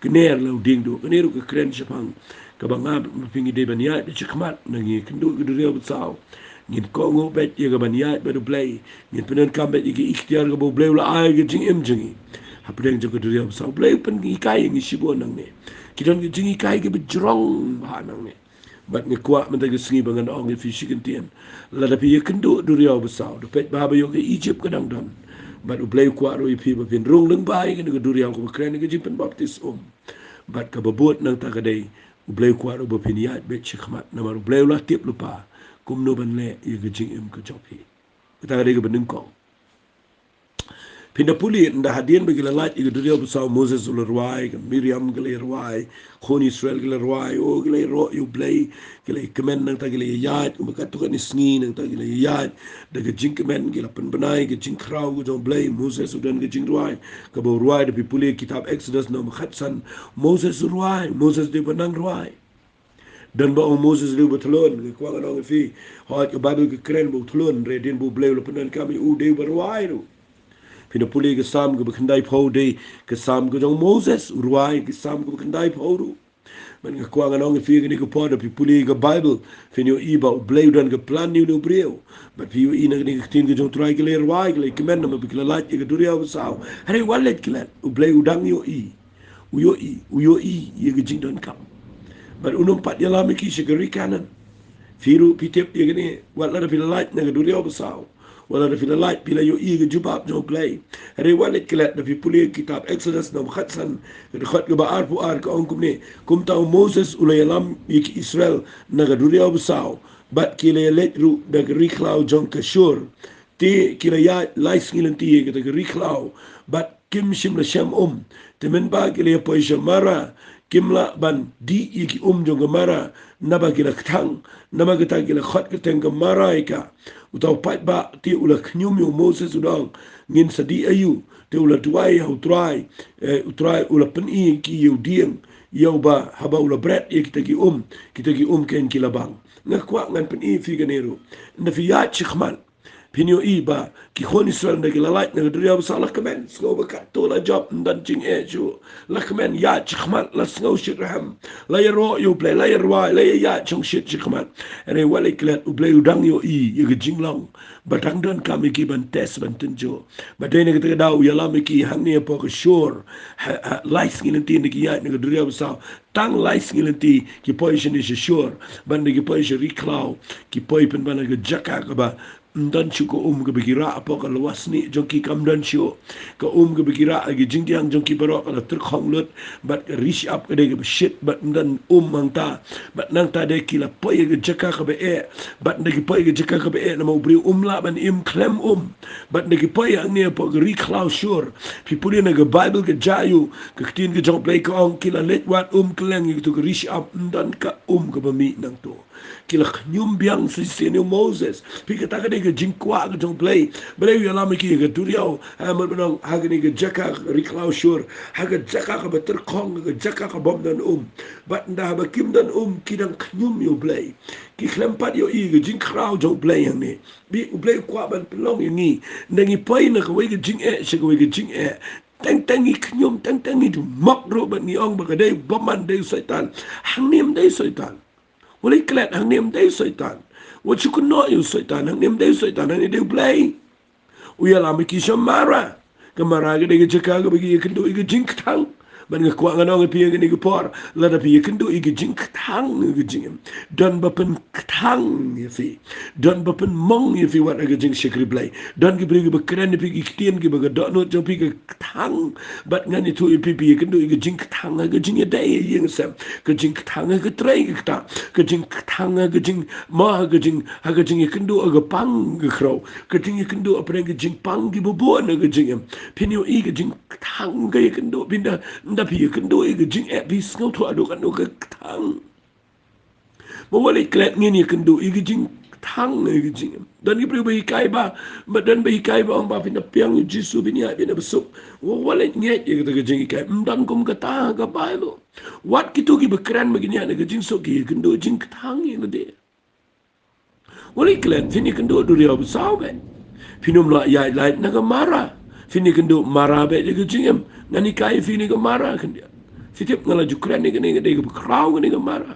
kner la u dieng duh. Kane ruh ka kren shaphang kaba nga bad phi ngi dei ban ïaid beit shakhmat, ynda ngi ïakynduh ïa ka duriaw basaw. Ngin kohnguh beit ïa ka ban ïaid bad U Blei. Ngin pyndonkam beit ïa ka iktiar kaba U Blei u la ai ha ka jingim jong ngi. Hapdeng jong ka duriaw basaw, U Blei u pynhikai ïa ngi shibun nangne. Ki don ki jinghikai kiba jrong bha nangne. Bad nga kwah mynta ka sngi ba ngan ong ïa phi shi kyntien. Lada phi ïakynduh duriaw basaw, da peit bha ba ïoh ka Egypt ka dang don. Bad U Blei u kwah ruh ïa phi ba phin rung lyngba ïa kane ka duriaw kaba kren ïa ka jingpynbaptis um. Bad kaba bud nangta ka dei, U Blei u kwah ruh ba phin ïaid beit shakhmat, namar U Blei u la tip lypa kumno ban leh ïa ka jingim ka jong phi. Kata ka dei kaba nyngkong. Phin da pule, ynda hadien ba ki la lait ïa ka duriaw basaw, Moses u la rwai, ka Miriam ka la rwai, khun Israel ki la rwai, oh, ki la ïaroh ïa U Blei, ki la ïakmen, nangta ki la ïaid, kumba katto katne sngi, nangta ki la ïaid da ka jingkmen, ki la pynbna ïa ka jingkhraw ka jong U Blei. Moses u don ka jingrwai kaba u rwai, da phi pule kitab Exodus lynnong ba khatsan, Moses u rwai, Moses dei ba nang rwai. Don ba ong Moses dei uba thlun, nga kwah ngan ong ïa phi, hooid ka Baibl ka kren ba u thlun, hynrei hadien ba U Blei u la pyndonkam ïa u, u dei uba rwai ruh. Phin da pule ka Salm kaba khyndaiphew, dei ka Salm ka jong Moses, u rwai, ka Salm kaba khyndaiphew ruh. Bad nga kwah ngan ong ïa phi kane ka por, da phi pule ïa ka Baibl, phin ïohi ba U Blei u don ka plan ïa une u briew. Bad phi ïohi na kane ka ktien ka jong U Trai, ki la rwai, ki la kmen namar ba ki la lait ïa ka duriaw basaw. Hynrei wat leit klet, U Blei u dang ïohi. U ïohi, u ïohi ïa ka jingdonkam. Bad un ym pat ïalam ïa ki sha ka ri Kanaan. Phi ruh phi tip ïa kane, wat lada phi la lait na ka duriaw basaw, wat lada phi la lait, phi la ïohi ïa ka jubab jong U Blei. Hynrei wat leit klet, da phi pule ïa ka kitab Exodus lynnong ba khatsan, ka dkhot kaba arphew ar, ka ong kumne: Kumta u Moses u la ïalam ïa ki Israel na ka duriaw basaw, bad ki la ïaleit ruh da ka ri khlaw jong ka Shur. Te ki la ïaid lai sngi lynti ïa kata ka ri khlaw, bad kim shym la shem um. Te mynba ki la ïa poi sha Mara, kim lah ban dih ïa ki um jong ka Mara, naba ki la kthang. Namar kata ki la khot kyrteng ka Mara ïa ka. Uta u paidbah te u la khñium ïa u Moses, u da ong: Ngin sa dih aïu? Te u la duwai ha U Trai, eh, U Trai u la pyni ïa ki ïa u dieng, ïa uba haba u la bret ïa kita ki um, kita ki um kein ki la bang. Nga kwah ngan pyni ïa phi kane ruh. Ynda phi ïaid shakhmat, phin ïohi ba ki khun Israel ynda ki la lait na ka duriaw basaw, la kmen, sngew ba katto la jop, ym don jingeh shuh. La kmen, ïaid shakhmat, la sngew shitrhem, la ïaroh ïa U Blei, la ïarwai, la ïaid shongshit shakhmat. Hynrei wat leit klet, U Blei u dang ïohi ïa ka jinglong ba dang donkam ïa ki ban test, ban tynjuh. Bad dei na kata ka daw u ïalam ïa ki hangne hapoh ka Shur, ha, ha, lai sngi lynti ynda ki ïaid na ka duriaw basaw. Tang lai sngi lynti ki poi shane sha Shur, bad ynda ki poi sha ri khlaw, ki poi pynban ha ka jaka kaba ym don shuh ka um, kaba ki rah hapoh ka lwasnieh jong ki, kam don shuh ka um, kaba ki rah ha ki jingdiang jong ki baroh ka la tyrkhong lut, bad ka ri shyiap ka dei kaba shit, bad ym don um hangta. Bad nangta de ki la poi ha ka jaka kaba eh, bad ynda ki poi ha ka jaka kaba eh, namar u briew um lah ban im khlem um. Bad ynda ki poi hangne hapoh ka ri khlaw Shur, phi pule na ka Baibl ka jia ïa u, ka ktien ka jong U Blei ka ong, ki la leit wad um kylleng ïa kato ka ri shyiap, ym don ka um kaba mih nangto. Ki la khñium biang shisien ïa u Moses. Phi, kata ka dei ka jingkwah ka jong U Blei. Balei u ïalam ïa ki ha ka duriaw? Ha, mut ban ong, ha kane ka jaka ri khlaw Shur, ha ka jaka kaba tyrkhong, ha ka jaka kaba ym don um. Bad ynda haba kim don um, ki dang khñium ïa U Blei. Ki khlem pat ïohi ïa ka jingkhraw jong U Blei hangne. Phi, U Blei u kwah ban pynlong ïa ngi, ynda ngi poi na kawei ka jingeh sha kawei ka jingeh, teng teng ngi khñium, teng teng ngi ju mok ruh, bad ngi ong ba ka dei u bymman, dei u Soitan. Hangne ym dei u Soitan. Wat leit klet, hangne ym dei u Soitan. Wat shu kynnoh ïa u Soitan, hangne ym dei u Soitan, hangne dei U Blei. U ïalam ïa ki sha Mara. Ka Mara ka dei ka jaka kaba ki ïakynduh ïa ka jingkthang. Bad nga kwah ngan ong ïa phi ha kane ka por, lada phi ïakynduh ïa ka jingkthang, ïa ka jingim, don ba pynkthang ïa phi. Don ba pynmong ïa phi wat ha ka jingshakri Blei. Don ki briew kiba kren ïa phi ki ktien kiba ka dohnud jong phi ka kthang. Bad ngan ïathuh ïa phi, phi ïakynduh ïa ka jingkthang ha ka jingïadei ïa ïing sem, ka jingkthang ha ka trei ka ktah, ka jingkthang ha ka jing, mo, ha ka jing, ha ka jingïakynduh ha ka pang ka khrew, ka jingïakynduh hapdeng ka jingpang kiba bun ha ka jingim. Phin ïohi ka jingkthang ka ïakynduh, phin da, ynda phi ïakynduh ïa ka jingeh, phi sngewthuh haduh katno ka kthang. Ba wat leit klet, ngin ïakynduh ïa ka jingkthang ïa ka jingim. Don ki briew ba hikai ba, ba don ba hikai ba ong ba phin da piang ïa u Jisu, phin ïaid, phin da bsuk. Wat leit ngeit ïa kata ka jinghikai. Ym don kum kata ha ka Baibl. Wat kito kiba kren ba kin ïaid na ka jingsuk ki ïakynduh jingkthang ïa lade. Wat leit klet, phin ïakynduh duriaw basaw beit. Phin ym lah ïaid lait na ka Mara. Phin ïakynduh Mara beit ïa ka jingim. Ngan hikai ïa phi kane ka Mara khyndiat. Phi tip, nga la ju kren ïa kane, ka dei kaba khraw kane ka Mara.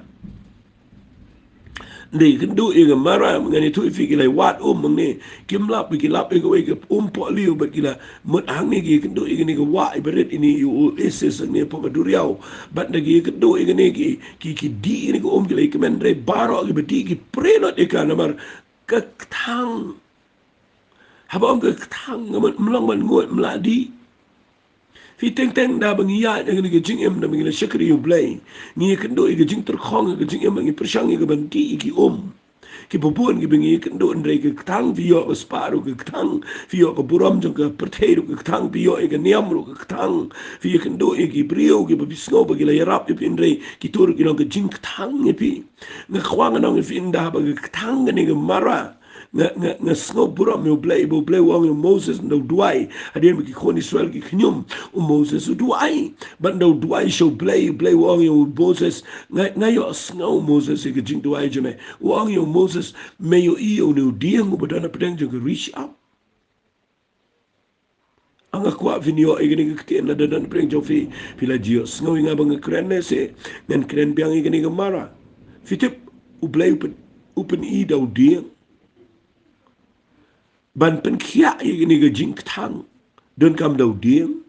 Ynda ïakynduh ïa ka Mara, ngan ïathuh ïa phi, ki la wad um hangne. Kim lap, ki lap ïa kawei ka um pohliew, bad ki la mut hangne ki ïakynduh ïa kane ka wah iba rit ine, ïa u oasis hangne hapoh ka duriaw. Bad ynda ki ïakynduh ïa kane, ki, ki, ki dih ïa kane ka um, ki la ïakmen, hynrei baroh kiba dih ki prie lut ïa ka namar ka kthang. Haba ong ka kthang, ka mut ym long ban nguid, ym lah dih. Phi, teng teng da ba ngi ïaid ha kane ka jingim, da ba ngi la shakri ïa U Blei, ngi ïakynduh ïa ka jingtyrkhong ha ka jingim, ba ngi pyrshang ïa ka ban dih ïa ki um. Kiba bun kiba ngi ïakynduh, hynrei ka kthang, phi ïoh ka spah ruh ka kthang, phi ïoh ka burom jong ka pyrthei ruh ka kthang, phi ïoh ïa ka niam ruh ka kthang, phi ïakynduh ïa ki briew kiba phi sngew ba ki la ïarap ïa phi, hynrei kito ruh ki long ka jingkthang ïa phi. Nga kwah ngan ong ïa phi, ynda haba ka kthang kane ka Mara, nga, nga, nga sngew burom ïa U Blei, ba U Blei u ong ïa u Moses, ynda u duwai, hadien ba ki khun Israel ki khñium, u Moses u duwai. Bad ynda u duwai sha U Blei, U Blei u ong ïa u Moses, nga, nga ïohsngew, Moses, ïa ka jingduwai jong me. U ong ïa u Moses, me ïohi ïa une u dieng uba don hapdeng jong ka ri shyiap? Nga kwah phin ïoh ïa kane ka ktien, lada don pyrshah jong phi, phi la ju ïohsngew ïa nga ba nga kren ne se, ngan kren biang ïa kane ka mara. Phi tip, U Blei u pyn, u pyni da u dieng ban pynkhiah ïa kane ka jingkthang, donkam da u dieng.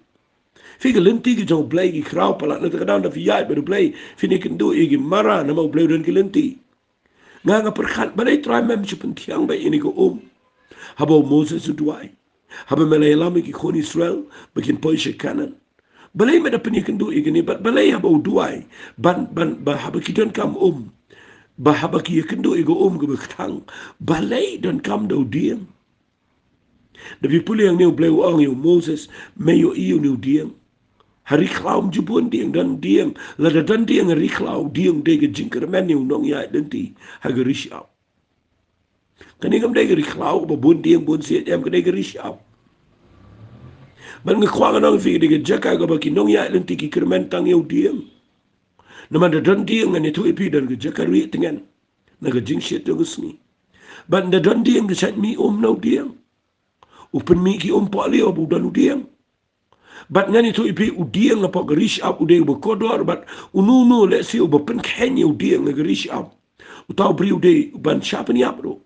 Phi, ka lynti ka jong U Blei ki khraw palat, na kata ka daw da phi ïaid bad U Blei, phin ïakynduh ïa ki mara, namar U Blei u don ki lynti. Nga, nga pyrkhat, balei Trai mem shu pynthiang beit ïa kane ka um haba u Moses u duwai, haba me la ïalam ïa ki khun Israel ba kin poi sha Kanaan? Balei me da pynïakynduh ïa kane, bad balei haba u duwai ban, ban, ba haba ki donkam um, ba haba ki ïakynduh ïa ka um kaba kthang, balei donkam da u dieng? Da phi pule hangne, U Blei u ong ïa u Moses, me ïohi ïa une u dieng. Ha ri khlaw ym ju bun dieng, don dieng. Lada don dieng ha ri khlaw, dieng dei ka jingkyrmen ïa u nongïaid lynti ha ka ri shyiap. Kane kam dei ka ri khlaw kaba bun dieng bun siej, em, ka dei ka ri shyiap. Bad nga kwah ngan ong ïa phi, ka dei ka jaka kaba ki nongïaid lynti ki kyrmen tang ïa u dieng. Namar da don dieng, ngan ïathuh ïa phi, don ka jaka rieh tngen na ka jingshit jong ka sngi. Bad da don dieng, ka shait mih um na u dieng. U pynmih ki um pohlieh haba u don u dieng. Bad ngan ïathuh ïa phi, u dieng hapoh ka ri shyiap u dei uba kordor, bad uno uno lehse uba pynkheiñ ïa u dieng ha ka ri shyiap, uta u briew u dei uban shah pynïap ruh.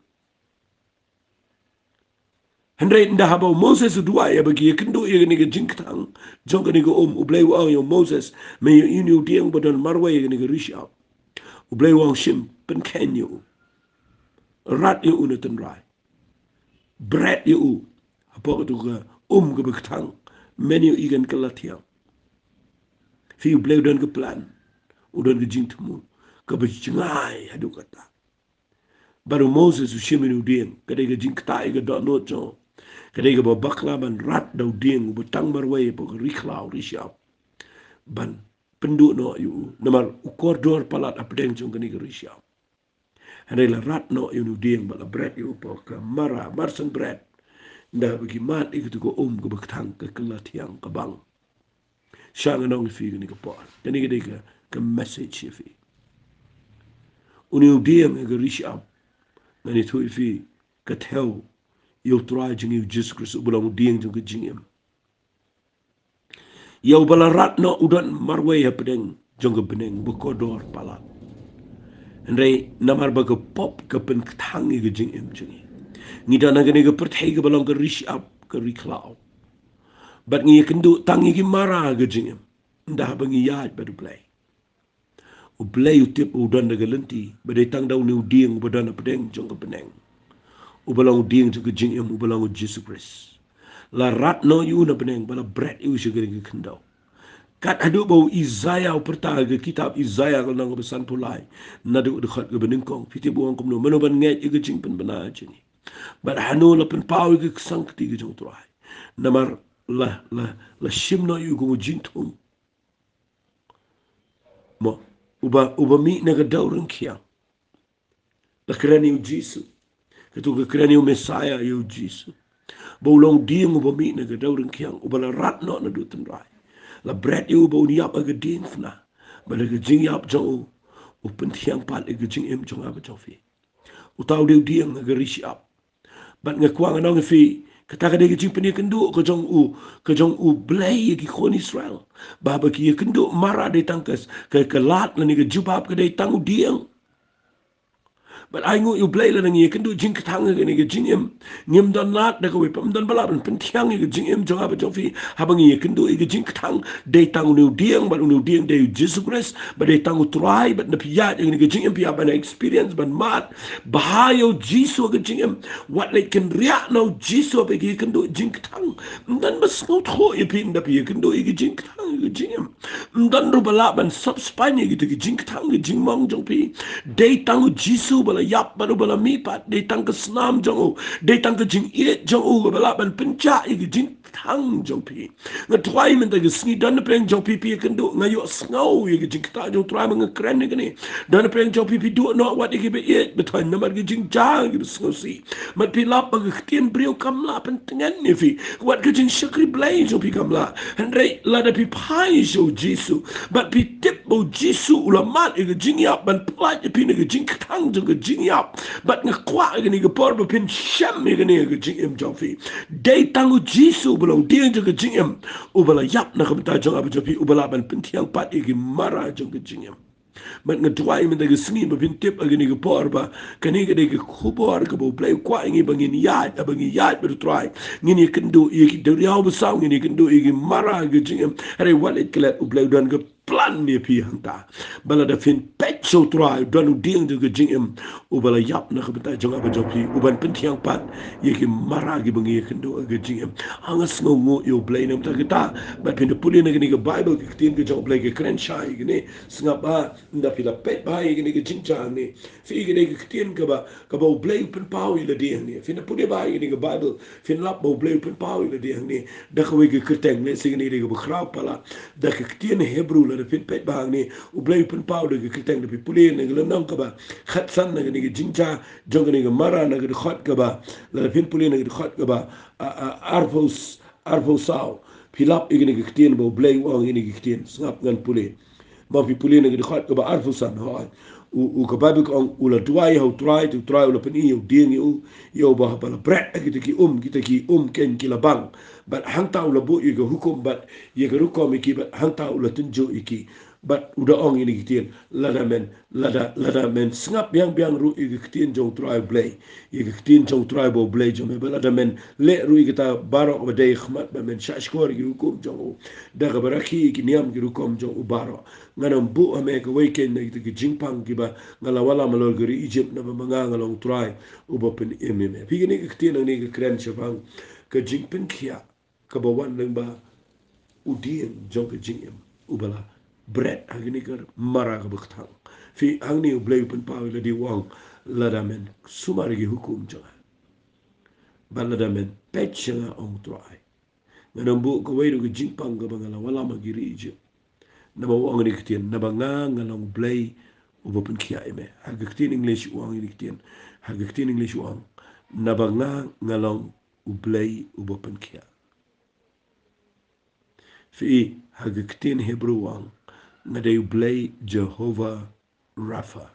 Hynrei ynda haba u Moses u duwai, haba ki ïakynduh ïa kane ka jingkthang jong kane ka um, U Blei u ong ïa u Moses, me ïohi une u dieng ba don marwei ha kane ka ri shyiap? U Blei u ong, shim, pynkheiñ ïa u, rat ïa u na tynrai, bret ïa u hapoh katu ka um kaba kthang, men ïohi kan kylla thiang. Phi, U Blei u don ka plan, u don ka jingthmu kaba jngai haduh katta. Bad u Moses u shim ïa une u dieng, ka dei ka jingktah ïa ka dohnud jong u. Ka dei kaba bakla ban rat da u dieng uba tang marwei hapoh ka ri khlaw, ri shyiap, ban pynduh noh ïa u, namar u kordor palat hapdeng jong kane ka ri shyiap. Hynrei la rat noh ïa une u dieng bad la bret ïa u hapoh ka mara, marshen bret. Ynda haba ki mad ïa katu ka um kaba kthang, ka kylla thiang ka bang. Sha ngan ong ïa phi kane ka por, kane ka dei ka, ka message ïa phi. Une u dieng ha ka ri shyiap, ngan ïathuh ïa phi, ka thew ïa U Trai jong ngi U Jisu Khrist uba long u dieng jong ka jingim, ïa uba la rat noh, u don marwei hapdeng jong ka bneng, uba kordor palat. Hynrei namar ba ka pop ka pynkthang ïa ka jingim jong ngi, ngi don ha kane ka pyrthei kaba long ka ri shyiap, ka ri khlaw. Bad ngi ïakynduh tang ïa ki mara ha ka jingim ynda haba ngi ïaid bad U Blei. U Blei u tip, u don da ka lynti ba dei tang da une u dieng uba don hapdeng jong ka bneng, uba long u dieng jong ka jingim, uba long U Jisu Khrist. La rat noh ïa u na bneng bad la bret ïa u sha kane ka khyndew. Kat haduh ba u Isaïah u pyrta ha ka kitab Isaïah ka lynnong kaba sanphew lai, naduh ka dkhot kaba nyngkong, phi tip u ong kumno, mano ban ngeit ïa ka jingpynbna jong ngi? Bad hano la pynpaw ïa ka ksang kti ka jong U Trai? Namar la, la, la shim noh ïa u kum u jingthung. Mo, uba, uba mih na ka dew ryngkhiang. La kren ïa U Jisu. Katu ka kren ïa u Messiah, ïa U Jisu, ba u long dieng uba mih na ka dew ryngkhiang, uba la rat noh naduh tynrai. La bret ïa u ba un ïap ha ka diengphna, ba da ka jingïap jong u, u pynthiang pat ïa ka jingim jong nga bad jong phi. Uta u dei u dieng ha ka ri shyiap. Bad nga kwah ngan ong ïa phi, kata ka dei ka jingpynïakynduh ka jong u, ka jong U Blei ïa ki khun Israel, ba haba ki ïakynduh mara dei tang ka, ka, ka lad lane ka jubab ka dei tang u dieng. Bad ainguh ïa U Blei, lada ngi ïakynduh jingkthang ha kane ka jingim, ngim don lad da kawei pat, ym don ba lah ban pynthiang ïa ka jingim jong nga bad jong phi. Haba ngi ïakynduh ïa ka jingkthang, dei tang une u dieng, bad une u dieng dei U Jisu Khrist, bad dei tang U Trai, bad ynda phi ïaid ha kane ka jingim phi hap ban experience, ban mad bha ïa U Jisu ha ka jingim. Wat leit kynriah na U Jisu haba ngi ïakynduh jingkthang. Ym don ba sngewthuh ïa phi ynda phi ïakynduh ïa ka jingkthang ha ka jingim. Ym don ruh ba lah ban sop spaiñ ïa kita ki jingkthang, ki jingmong jong phi. Dei tang U Jisu ba la ïap bad uba la mihpat, dei tang ka snam jong u, dei tang ka jingïeit jong u kaba lah ban pynjah ïa ki jingkthang jong phi. Nga duwai mynta ka sngi, don napdeng jong phi phi ïakynduh, nga ïohsngew ïa ki jingktah jong U Trai ba nga kren ïa kane. Don napdeng jong phi phi duh noh wat ïa kiba ïeit, ba thoh namar ki jingjia, kiba sngewsih. Bad phi lap ba ka ktien briew kam lah pyntngen ïa phi, wat ka jingshakri Blei jong phi kam lah. Hynrei lada phi phai sha U Jisu, bad phi tip ba U Jisu u la mad ïa ka jingïap ban pyllait ïa phi na ka jingkthang jong ka jingïap, bad nga kwah ïa kane ka por ba phin shem ïa kane ha ka jingim jong phi. Dei tang U Jisu uba long dieng jong ka jingim, uba la ïap na ka bynta jong nga bad jong phi, uba lah ban pynthiang pat ïa ki mara jong ka jingim. Bad nga duwai mynta ka sngi ba phin tip ha kane ka por ba kane ka dei ka khubor kaba U Blei u kwah ïa ngi ba ngin ïaid, ba ngin ïaid bad U Trai. Ngin ïakynduh ïa ki duriaw basaw, ngin ïakynduh ïa ki mara ka jingim. Hynrei wat leit klet, U Blei u don ka plan ïa phi hangta. Ba lada phin peit sha U Trai, u don u dieng jong ka jingim, uba la ïap na ka bynta jong nga bad jong phi, uban pynthiang pat ïa ki mara kiba ngi ïakynduh ha ka jingim. Ha nga sngewnguh ïa U Blei na ka bynta kata. Bad phin da pule na kane ka Baibl, ka ktien ka jong U Blei ka kren shai ïa kane. Sngap bha, ynda phi la peit bha ïa kane ka jingjia hangne, phi, ïa kane ka ktien kaba, kaba U Blei u pynpaw ïa lade hangne. Phin da pule bha ïa kane ka Baibl, phin lap ba U Blei u pynpaw ïa lade hangne da kawei ka kyrteng, lehse kane ka dei kaba khraw palat. Da ka ktien Hebru, lada phin peit bha hangne, U Blei u pynpaw da ka kyrteng, da phi pule na ka lynnong kaba khatsan na kane ka jingjia jong kane ka mara, na ka dkhot kaba, lada phin pule na ka dkhot kaba, a, a, arphew s-, arphew saw. Phi lap ïa kane ka ktien ba U Blei u ong ïa kane ka ktien, sngap ngan pule. Ba phi pule na ka dkhot kaba arphew san, hooid. U, u ka Baibl ka ong, u la duwai ha U Trai, te U Trai u la pyni ïa u dieng ïa u, ïa u ba haba la bret ha kita ki um, kita ki um keiñ ki la bang. Bad hangta u la buh ïa ka hukum, bad ïa ka rukom ïa ki, bad hangta u la tynjuh ïa ki. Bad u da ong ïa kane ka ktien, lada men, lada, lada men sngap biang biang ruh ïa ka ktien jong U Trai U Blei, ïa ka ktien jong U Trai ba U Blei jong me, bad lada men leh ruh ïa kata baroh kaba dei ha khmat, bad men shahshkor ïa ki hukum jong u, da kaba rakhe ïa ki niam ki rukom jong u baroh, ngan ym buh ha me kawei keiñ na kita ki jingpang kiba nga la wallam halor ka ri Ijipt, naba ma nga nga long U Trai uba pynim ïa me. Phi, kane ka ktien hangne ka kren shaphang ka jingpynkhiah kaba wan lyngba u dieng jong ka jingim, uba la bret ha kane ka mara kaba kthang. Phi, hangne U Blei u pynpaw ïa lade, u ong, lada men sumar ïa ki hukum jong nga, bad lada men peit sha nga, ong U Trai, ngan ym buh kawei ruh ka jingpang kaba nga la wallam ha ki ri Ijipt. Naba u ong ïa kane ka ktien, naba nga nga long U Blei uba pynkhiah ïa me. Ha ka ktien English u ong ïa kane ka ktien, ha ka ktien English u ong, naba nga nga long U Blei uba pynkhiah. Phi, ha ka ktien Hebru u ong, nga dei U Blei Jehovah Rapha,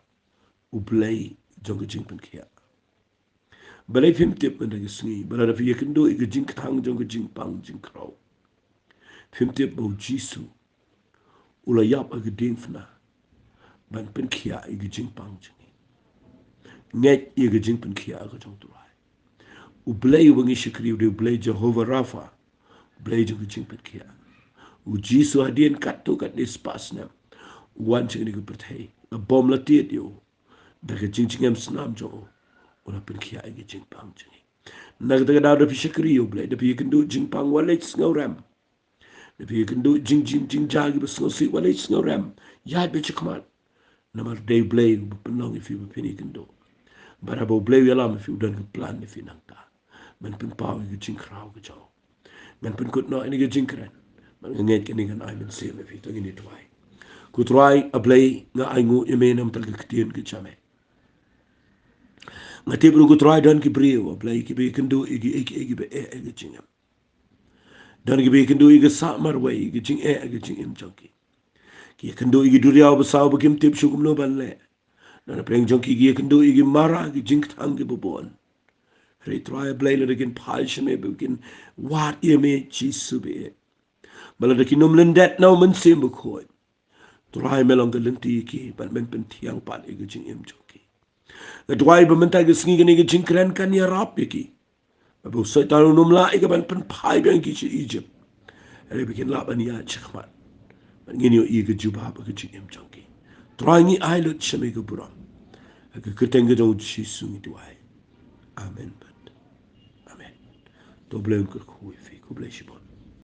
U Blei jong ka jingpynkhiah. Balei phim tip mynta ka sngi, ba lada phi ïakynduh ïa ka jingkthang jong ka jingpang jingkhraw, phim tip ba U Jisu u la ïap ha ka diengphna ban pynkhiah ïa ka jingpang jong ngi? Ngeit ïa ka jingpynkhiah ka jong U Trai. U Blei uba ngi shakri u dei U Blei Jehovah Rapha, U Blei jong ka jingpynkhiah. U Jisu hadien katto katne spah snem u wan sha kane ka pyrthei, la bom la tied ïa u, da ka jingjngem snam jong u, u la pynkhiah ïa ka jingpang jong ngi. Na kata ka daw, da phi shakri ïa U Blei, da phi ïakynduh jingpang, wat leit sngewrem. Da phi ïakynduh jing, jing, jingjia kiba sngewsih, wat leit sngewrem. Ïaid beit shakhmat. Namar dei U Blei uba pynlong ïa phi ba phin ïakynduh. Bad haba U Blei u ïalam ïa phi, u don ka plan ïa phi nangta. Ban pynpaw ïa ka jingkhraw ka jong u. Ngan pynkut noh ïa kane ka jingkren. Bad nga ngeit kane kan ai mynsiem ïa phi. To ngin ïa duwai. Ko Trai, A Blei, nga ainguh ïa me namar ka ktien ka jong me. Nga tip ruh, ko Trai, don ki briew, A Blei, kiba ïakynduh ïa kiei kiei kiba eh ha ka jingim. Don kiba ïakynduh ïa ka sah marwei, ïa ka jingeh ha ka jingim jong ki. Ki ïakynduh ïa ki duriaw basaw ba kim tip shuh kumno ban leh. Don hapdeng jong ki ki ïakynduh ïa ki mara, ki jingkthang kiba bun. Hynrei Trai, A Blei, lada kin phai sha me, ba kin wad ïa me, Jisu ba ïeit, ba lada kin ym lyndet na U Mynsiem Bakhuid, Trai, me long ka lynti ïa ki, bad men pynthiang pat ïa ka jingim jong ki. Nga duwai ba mynta ka sngi kane ka jingkren kan ïarap ïa ki. Ba U Soitan un ym lah ïa ka ban pynphai biang ïa ki sha Egypt. Hynrei ba kin lah ban ïaid shakhmat. Bad ngin ïohi ïa ka jubab ha ka jingim jong ki. Trai, ngi ai lut sha me ka burom. Ha ka kyrteng ka jong U Jisu ngi duwai. Amen bad amen. To U Blei un kyrkhu ïa phi, khublei shibun.